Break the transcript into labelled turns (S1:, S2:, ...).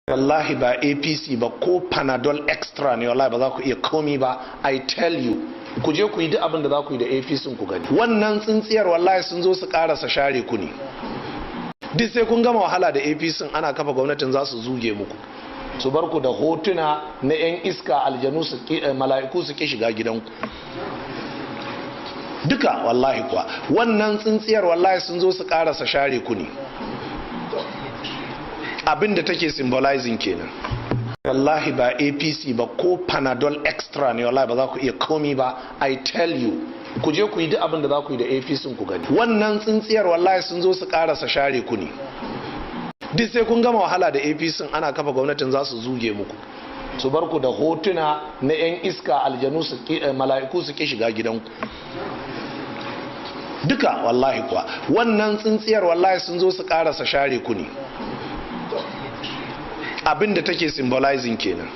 S1: Wallahi ba APC ba, ko Panadol Extra ne, wallahi ba za ku iya komi ba. I tell you, ku je ku yi duk abin da za ku yi da APC ku gani. Wannan tsintsiyar wallahi sun zo su karasa share ku ne. Duk sai kun gama wahala da APC, ana kafa gwamnatin za su zuge muku, su bar ku da hotuna na 'yan iska, aljanu su, mala'iku su ki shiga gidanku duka. Wallahi kuwa wannan tsintsiyar wallahi sun zo su karasa share ku ne. Abin da take symbolizing kenan. Wallahi ba APC ba, ko Panadol Extra ne, wallahi ba za ku iya komi ba. I tell you, ku je ku yi duk abin da za ku yi da APC ku gani. Wannan tsintsiyar wallahi sun zo su karasa share ku ne. Duk sai kun gama wahala da APC, ana kafa gwamnatin za su zuge muku, su bar ku da hotuna na 'yan iska, aljanu su, mala'iku su ki shiga gidanku duka. Wallahi kuwa wannan tsintsiyar wallahi sun zo su karasa share ku ne. Abin da take symbolizing kenan.